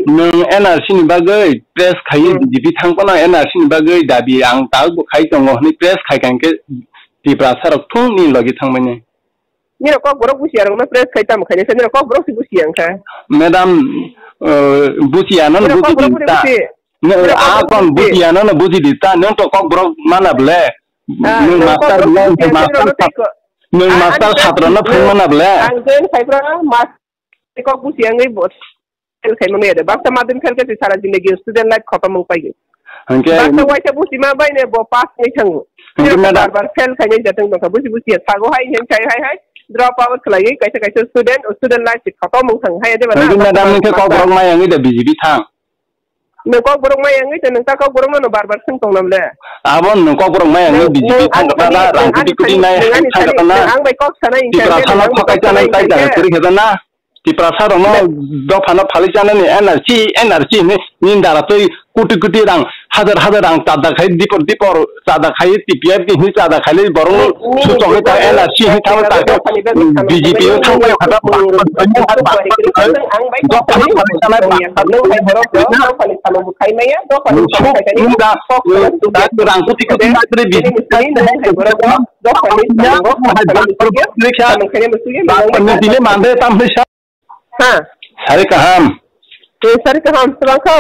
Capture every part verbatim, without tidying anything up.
N R C ni bagwi press khaiwi Hmm. B J P thang phano N R C ni bagwi dabi ang tabuk khai tongo hwnwi press khai kha hwnkhe Tiprasa rok thung ni logi thangmani. Nini kok borok busiya rokno press khai tamo khainai khe nini kok borok si busiya wngkha. Madam, uh, busiya no Nini kok busi borok di ta. Busi. Nini a kok kon busi. Busiya no busi di ta. Nini to kok borok mana ble. Ah, nini master, nini master, nini master satra no phung mana ble. Ang join khai bro mas kok busiya ngai bot. Fail khaima maya de. Baksa madhyamik fail khe sara jindagi student life khotom wng paio. Hwnkhe baksa waisa busi ma bai ne bo pass wngwi thango. Hwnkhe madam bar bar fail khainai jatong tongkha. Busi busi ya sago hai, hai, hai, hai, hai. Drop out khlaiwi kaisa kaisa student, student life se khotom wng thang hai de ba na. Hwnkhe madam nini khe kok borok maya wngwi de B J P thang. Nung kok borok maya wngwi de nung ta kok borok no bar bar swng tong nam le. Abo nung kok borok maya wngwi B J P thang kata da rang kuti kuti nai thang kata na. Ang bai kok sanai. Tiprasa no khokai chanai tai jaga kiri khe na. Tiprasa rokno dophano phalwi chanani N R C, N R C hinwi nini dara twi kuti kuti rang, hajar hajar rang chada khai dipor dipor chada khai T P F ni hinwi chada khai borokno suchogwi ta N R C hinwi thangwi ta khe B J P o thangbai kha ta dophano phalwi chanai rang kuti kuti matre B J P. Nini mande tam hinwi sa. Ha. Sari kaham. Eh, sari kaham, swbang kho.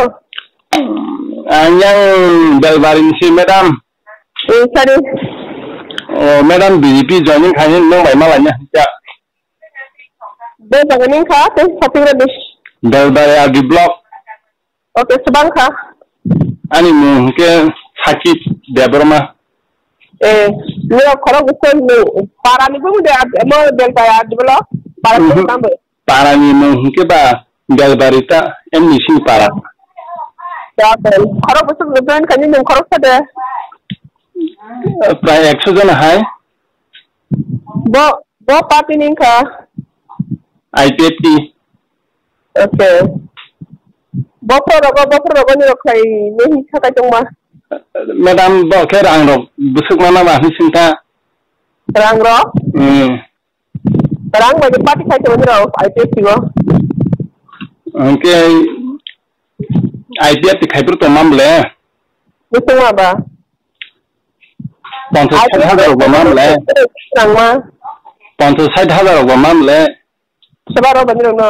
Ang yang Belbari ni si, madam. Eh, sari. Oh, madam, B J P joining khaini nung bai malai na. Ya. Be jaga ning kha, tei shopping re bis. Belbari R D block. Okay, swbang kha. Ani mung hwnkhe Sakit Debbarma. Eh, nirok khorok bwswk ni para ni bumung de, mo Belbari R D block, para ni Mhm. Bumung tamo. Para ni mung hwnkhe ba Belbari ta, M D C para. Khorok bwswk ni join khaini nung khorok sa de. Prai ekso jona hai. Bo, bo party ni wngkha? I P F T. Okay. Bophor rogo, bophor rogo ni rok khai ne hi sakai tongma? Madam, bo khe rang rok bwswk mana ba hwnwi swngkha. Rang rok? Hmm. Rang bai party khai tongma ni rok I P F T o. Hwnkhe I P F T khai phuru tongma bwle? Bwswk ma ba? Ponchas sait hajar rok ba ma bwle? Nangma. Ponchas sait hajar rok ba ma bwle? Soba rok bani rok no.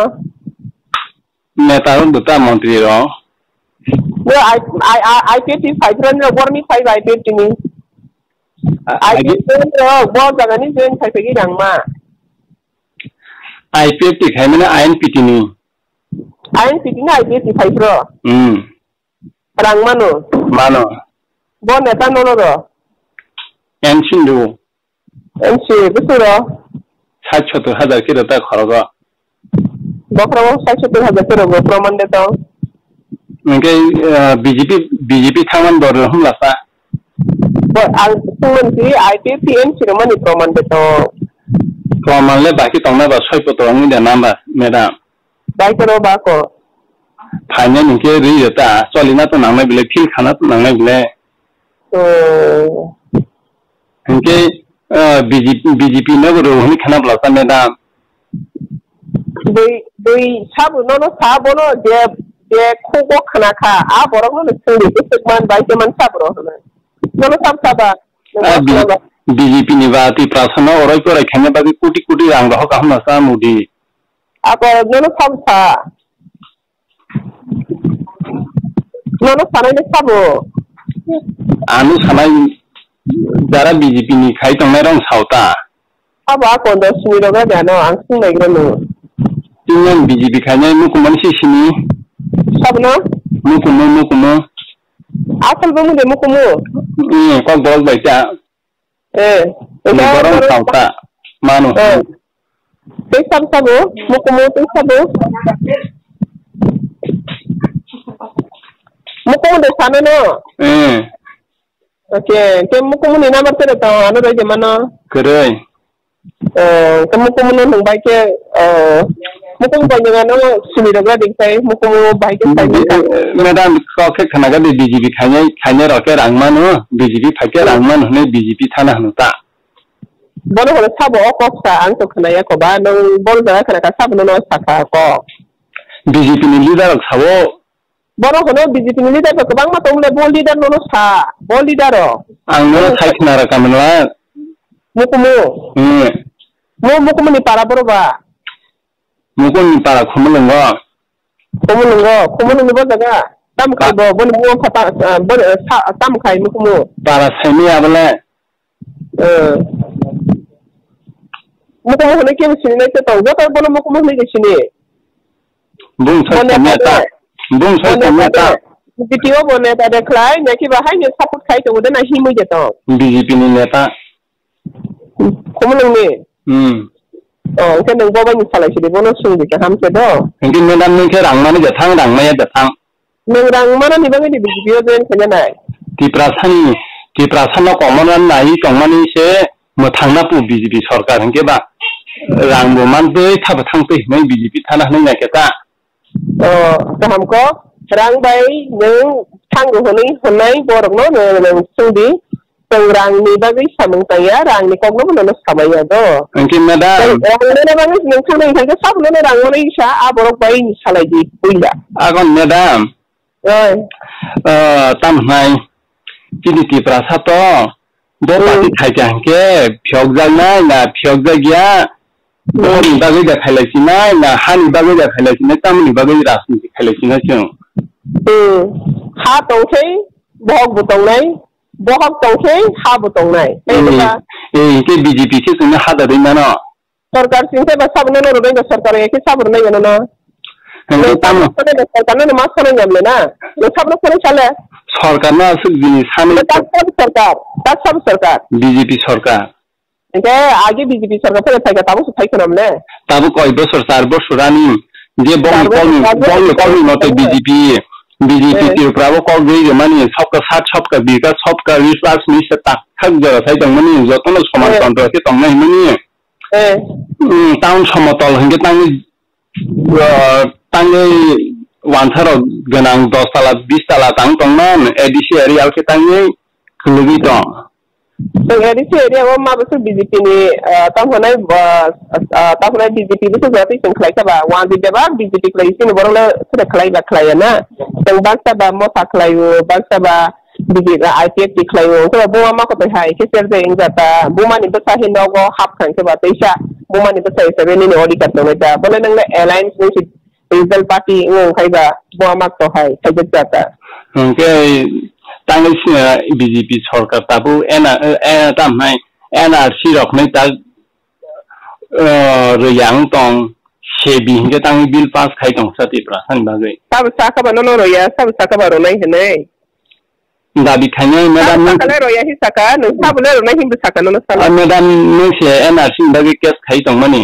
Neta rok bwta montri rok. No, I, I, I, I P F T phai phra ni rok borok ni phai ba I P F T ni. A-, I P F T rok bo jaga ni join khai phai rangma. I P F T khai mane I N P T ni. I N P T ni I P F T phai phro. Hmm. Rang mano. Mano. Bo neta nono ro. N Sindhu. N C bwswk ro? Sait sottor hajar kilo ta khorogo. Bokhorogo sait sottor hajar kilo go proman de tong. Hwnkhe, eh, B J P, B J P thangmani dor hwnla sa. Bo ang thangmani si I P F T N C romani proman de tong. Proman le baki tongna ba soi potro wngwi da namba, madam. Bai kono ba ko. Phainai hwnkhe rwi rwta, cholina to nangnai bile, phil khana to nangnai bile. Oh. Hwnkhe, ah, B J P, B J P no bo rw hwnwi khana bwla sa madam. Bui, bui sabo nono sa bono je, je khugo khana kha, a borok no swngdi bwswk man bai se man sabo ro hwnwi. Nono sabo saba. Ah, B-, B J P ni ba Tiprasa no orai korai khaina bagwi koti koti rang rohor kaham no sa Modi. Ako nono sabo sa. Nono sanai le sabo. Ano sanai jara B J P ni khai tongnai rong sao ta. Abo a kondo simi rok ya no ang sung nai gro no. Tini ang B J P khainai mukumu si sini. Sabo no? Mukumu, mukumu. Asal bo mude mukumu. Ni kok borok bai ta. Eh, ni borok borok sao ta. Mano. Eh. Tei sabo sabo, mukumu tei sabo. Mukumu de sano no. Eh. Okay, ke mukumu ni number tere tong ano doi jemano. Kwrwi. Eh, ke mukumu no nung bai ke, eh, mukumu bai nung ano sini rok ding sai, mukumu bai ke sai. Madam, kok khe khana ga di B J P khainai, khainai rok ke rang mano, B J P phai ke rang mano hwnwi B J P thana hwno ta. Bono hwnwi sabo o kok sa, ang to khwnaya kho ba, nwng bol jaga khwnaka sabo nono sakha kok. B J P ni leader rok sao. Bono hono B J P ni leader rok kwbangma tong le, bo leader nono sa, bo leader rok. Ang nono Ang sai khna ra kamla. Mukumu. Hmm. Mo mukumu ni para boro ba. Mukumu ni para Khumulwngo. Khumulwngo, Khumulwng ni bo jaga. Tam kai Ba- bo, boni bo phata, ah, bo, ah, sa, tam kai mukumu. Para saimi abole. Eh. Mukumu hwnwi kebo sini nai se tong. Joto bono mukumu hwnwi se sini. Bung sai Bo neta samya ta. de. Bung sai Bo samya neta ta. de. B J P o bo neta de khlai, naki ba hai ni support khai tongo de na himwi de tong. B J P ni neta. Khumulwng ni. Hmm. Oh, hwnkhe nwng bo bai ni salai sidi, bono swng di kaham khe do. Hwnkhe madam nung khe rang mani jathang, rang maya jathang. Nwng rang manani bagwi ni B J P o join khaina nai. Tiprasani, Tiprasano kok mano nai tongmani se mwthangna pu B J P sorkar hwnkhe ba rang bo man twi thapa thang twi hinwi B J P thana hinwi naikhe ta. Oh, kaham kok. Rang bai nwng thango hwnwi hwnai borokno nwng, nwng swng di. Chwng rangni bagwi samung tangya, rangni kokno bono samaya do. Hwnkhe madam. Rang, rang nana bagwi nwng thangna hwnkhe sabono rang manwi sa, a borok bai salai di puila. Agon madam. Oi. Ah, tam hnai. Chini Tiprasa to bo Hmm. party thaika hwnkhe phiyokjaknai na phiyokjakya? Hmm. Borokni bagwi da khailai sinai na hani bagwi da khailai sinai, tamoni bagwi rajniti khailai sinai chwng? Hmm. Ha tongkhe bohok bo tongnai, bohok tongkhe ha bo tongnai. Tei Eh, bwsa eh, hwnkhe B J P khe chwngno ha da dwi mano. Sorkar singkhe ba sabono no rwnai ba sorkar ya khe sabo rwnai gano no. Hwnkhe tamo Sorkar no ma sanai nyamle na. Nwng sabono sanai sale. Sorkar no aswk jini sani Ta sabo sorkar, ta sabo sorkar. B J P sorkar. Hwnkhe age B J P sorkar phai phaikha tabuk se phaikha namle. Tabuk koi bosor, char bosor ani je bongni Char bosor, kokni, char bosor, bongni char kokni bosor, mote char bosor. B J P, B J P Eh. Tripura bo kok rwi mani sabka saath, sabka vikas, sabka vishwas ni se tak thak jora sai tongmani jotono soman Eh. tontro khe tongnai mani. Eh. Hmm, town somotol hwnkhe tangwi, ah, tangwi wansarok gwnang dos tala, bis tala tang tongman, A D C area khe tangwi kwlwgwi tong. Chwng A D C area o ma bwswk B J P ni, ah, tamo hwnai, ah, ah, tamo hwnai B J P bwswk jotoi chwng khlai kha ba, wanjwi bebak B J P khlai chini borok le sere khlai ba khlai ya na. Chwng baksa ba motha khlai o, baksa ba B J P, I P F T khlai o, wngkhe ba buma ma kotoi hai khe cherjak wngya ta, buma ni bwsa he nogo hap kha hwnkhe ba teisa buma ni bwsa hisabe nini odhikar tongnai ta, bole nang le alliance ni si regional party wng khai ba buma ma to hai khaijak ta ta. Hwnkhe tangwi si, eh, B J P sorkar tabuk ena, eh, eh, tam hai N R C rok nai ta, eh, rwya wng tong, sebi hwnkhe tangwi bill pass khai tong sa Tiprasa ni bagwi. Sabo sakha ba nono rwya, sabo sakha ba rwnai hinwi. Dabi khainai, madam, Sabo nung sakha le rwya hi sakha, nwng sabo le rwnai hinwi sakha nono salo. Ah, madam, nung se N R C ni bagwi case khai tongmani.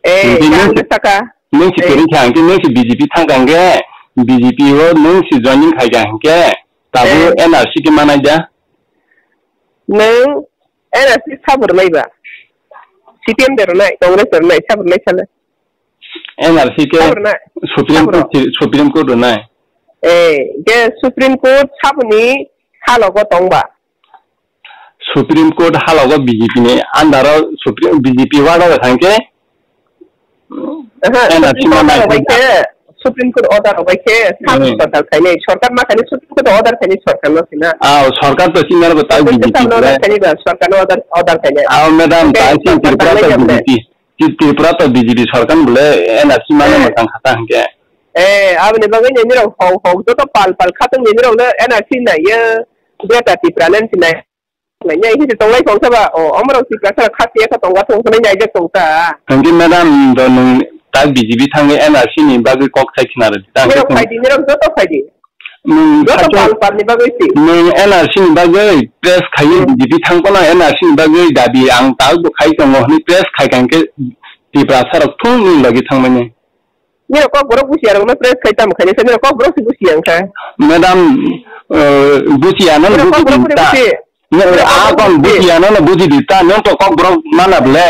Eh, Hwnkhe ya nung ang se, sakha. Nung se Eh. kwrwi kha, hwnkhe nung se B J P thang kha hwnkhe, B J P o nung se joining khai kha hwnkhe, tabuk Eh. N R C khe manai da? Nwng N R C sabo rwnai ba? C P M de rwnai, Congress de rwnai, sabo rwnai sale. N R C khe Sabo rwnai. Supreme Sabo Court rw. si-, Supreme Court rwnai. Eh, je Supreme Court saboni halogo tong ba? Supreme Court halogo B J P ni under o Supreme, B J P wada thang khe Aha, N R C Supreme Court manai order bai khe. khe, Supreme Court order bai khe, sabo Hmm. sorkar khainai, sorkar ma khainai, Supreme Court order khainai sorkar no sina. Ah, sorkar to senior bo tai Supreme Court B J P order le. khainai ba, sorkar no order, order khainai. Ah, madam, Hwnkhe tai si sorkar Tripura tangnai to jam le. B J P. Ki Tripura to B J P sorkar bole N R C mane Eh. mwtang khata hwnkhe. Eh, aboni bagwi nini rok hok hok joto pal pal khatong nini rok no N R C naiyo, Greater Tipraland si nai. Naiya hini tonglai tong saba, o, omorok Tiprasa kha tiya kha tongga tong hwnwi naijak tong ta. Hwnkhe madam do nwng ta B J P thangwi N R C ni bagwi kok sai khna rwdi ta hwnkhe Nirok chwng phaidi, nirok joto phaidi. Nwng Joto sacho pal pal ni bagwi si. Nwng N R C ni bagwi press khaiwi Hmm. B J P thang phano N R C ni bagwi dabi ang ta bo khai tongo hwnwi press khai kha hwnkhe Tiprasa rok thung nwng logi thangmani. Nirok kok borok busiya rok no press khai tamo khaini sa nirok kok borok si busiya wngkha. Madam, eh, busiya no Nirok kok busi borok di ta. Busi. Nirok kok Ah, borok kon busi. Busiya no busi di ta. Nwng to kok borok mana ble.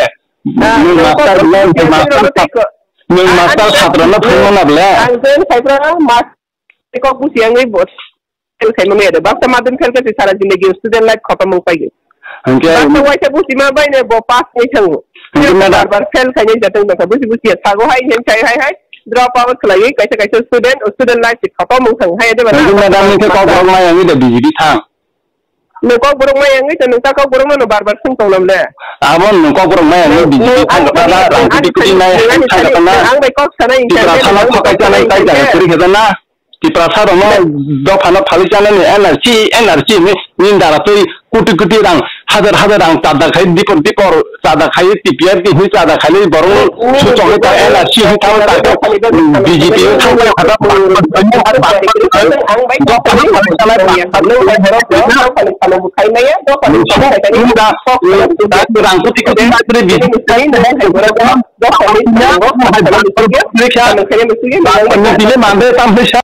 Ah, Nwng nirok kok master borok le, busiya, nirok master no sat-, tei ko-, nwng Ah, master ani satra no kok thung mana ble. Ang join khai pro mas-, kok busiya wngwi bo-, fail khaimani ado. Baksa madhyamik fail khe sara jindagi student life khotom wng paio. Hwnkhe Baksa waisa busi ma bai ne bo pass wngwi thango. Hwnkhe Khe madam bar bar fail khainai jatong tongkha. Busi busi ya sago hai, hai, hai, hai. Drop out khlaiwi kaisa kaisa student, student life se khotom wng thang hai de ba. Nang madam ni khe kok borok mai ang de B J P thang. Nung kok borok mai ang de nung ta kok borok no bar bar sung tong le. Abo nung kok borok mai ang de B J P thang ka na rang kuti kuti nai thang ka na. Ang bai kok sana Tipra sana khokai chana tai jaga kuri kheda na. Tiprasa rokno dophano phalwi chanani N R C, N R C hinwi nini dara twi koti koti rang, hajar hajar rang chada khai, dipor dipor chada khai, T P F hinwi chada khai, borok suchok ta N R C hinwi tamo ta B J P hinwi tamo ta dophano phalwi chanai rang koti koti matre B J P hinwi tamo ta. Nini mande tam hinwi sa.